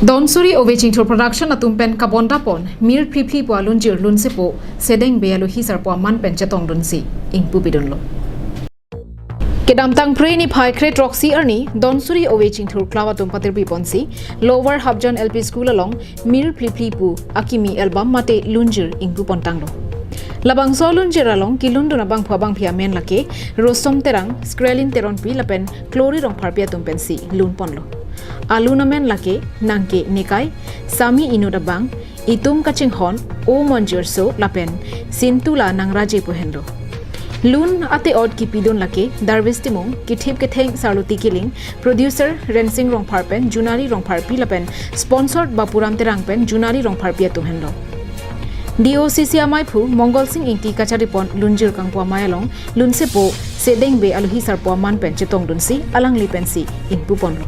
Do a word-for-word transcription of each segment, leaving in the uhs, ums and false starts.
Donsuri Ove Chingthur Production atum pen kabonta pon Mir Phliphli pu alunjir lunsepo Sedengve alohi sarpo aman pen chetongdunsi ingpu pidunlo. Kedamtang Phre niphai kre throksi arni Donsuri Ove Chingthur Club atum patirpi ponsi Lower Hapjan L P School along Mir Phliphli pu akimi album mate lunjir ingpu pontanglo. Labangso lunjir along kelundun abangphu abangphi amen lake Rosom Terang, Skrelin Teronpi lapen Klori Rongpharpi atum pensi lun ponlo. Alun amen lake Nangke Nekai, Sami Inut Abang, Itum Kachinghon, O Monjirso lapen Sintula Nangraje pu henlo. Lun ate-ot kipidun lake Darvis Timung, kithip ketheng Sarloti Killing, producer Rensing Rongphar pen Junari Rongpharpi lapen sponsored Bapuram Terang pen Junari Rongpharpi atum henlo. D O C C amaiphu Mongol Sing Ingti kachari pon lunjir kangpu amei along lunsepo Sedengve alohi sarpo aman pen chetongdunsi alangli pensi ingpu ponlo.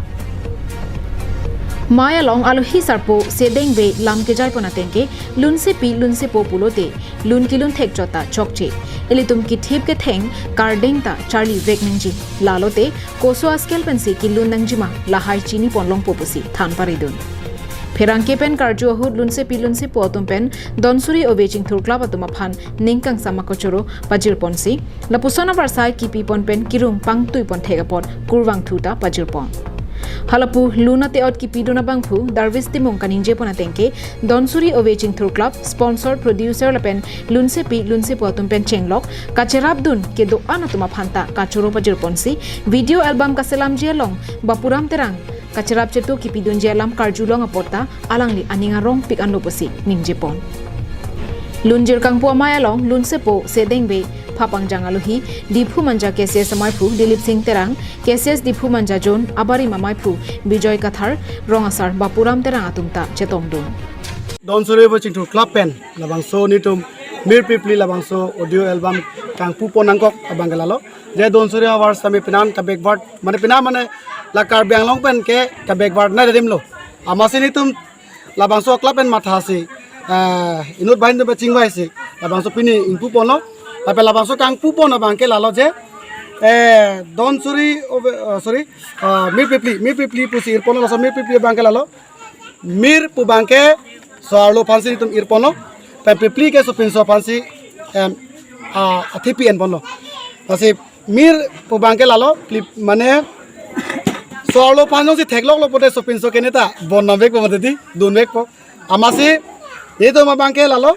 Mei along alohi sarpo Sedengve lam kejai pon ateng ke lunsepi lunsepo pulote lun kelun thekchot ta chokche. Ilitum kithip ketheng kardeng ta charli vek nangji. Lalote koso askel pensi kelun nangjima lahai chini pon longpo pusi than paridun. Pherangke pen karju ahut lunsepi lunsepo atum pen Donsuri Ove Chingthur Club atum aphan ning kangsam akachoro pajir ponsi lapuson abarsai kipi pon pen kirung pangtui pon thek apot kurvangthu ta pajir pon. Halapu lun ate-ot kipidun abangphu Darvis Timung kaningje pon ateng ke Donsuri Ove Chingthur Club sponsor producer lapen lunsepi lunsepo atum pen chenglok kacherapdun kedo-an atum aphan ta kachoro pajir ponsi video album kaselamji along Bapuram Terang kacherap chetu kipidunji alam karjulong apot ta alangli aning arongpik anlo pusi ningje pon. Lunjir kangpu amei along lunsepo Sedengve phapangjang alohi Diphu Manja K C S amaiphu Dilip Sing Terang, K C S Diphu Manja Zone abarim amaiphu Bijoy Kathar, rong asar Bapuram Terang atum ta chetongdun. Donsuri Ove Chingthur Club pen labangso nelitum Mir Phliphli labangso audio album kangpu pon nangkok abang ke lalo. Je Donsuri havar sitame penan ka backward, mane penan mane la Karbi Anglong pen ke ka backward na rimlo. Amatsi nelitum labangso club pen mathasi, eh, inut banghini atum pen chingvaisi labangso pini ingpu ponlo. Lapen labangso kangpu pon abang ke lalo je, eh, Donsuri Ove, eh, sorry, eh, Mir Phliphli, Mir Phliphli pusi ir ponlo, laso Mir Phliphli abang ke lalo. Mir pu abang ke so-arlo aphansi nelitum ir ponlo. Pen Phliphli ke sopinso aphansi, em, a, athepi en ponlo. Lasi Mir pu abang ke lalo, Phliphli, mane so-arlo aphan jongsi thekloklo pote sopinso ke neta bon nam vekpo mati di, dun vekpo. Amatsi nelitum abang ke lalo,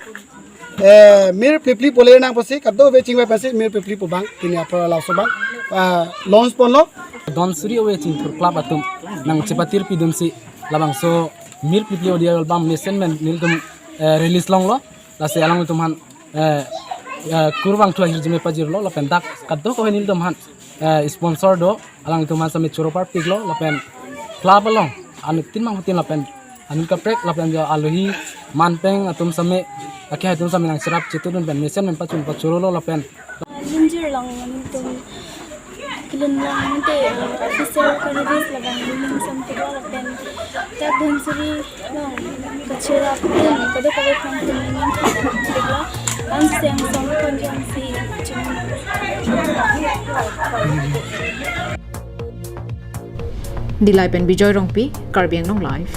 eh, Mir Phliphli pu le nang pusi kadokave chingvai pensi Mir Phliphli pu abang pini apor laso abang, eh, launch ponlo. Donsuri Ove Chingthur Club atum nangchepatirpidunsi labangso Mir Phliphli audio album mesen men nelitum, eh, release longlo. Lasi alanglitum aphan, eh, eh, kurvangthu ahirjume pajirlo lapen dak kadokave nelitum aphan, eh, sponsor do, alanglitum aphan sitame choro parpiklo lapen club along anuttin manghutin lapen anut kaprek lapen jo alohi manpeng atum sitame, akehai atum sitame nangcherap chetudun pen mesen men pachun pachorolo lapen lunjir along nelitum kelun lang mate, uh, official candidates labang lun lang sam kedua lapen dak Donsuri along kacherapdun kadokave aphan tum ning thek la, ang seng song konjang si chun. Dillai pen Bijoy Rongpi, Karbi Anglong Live.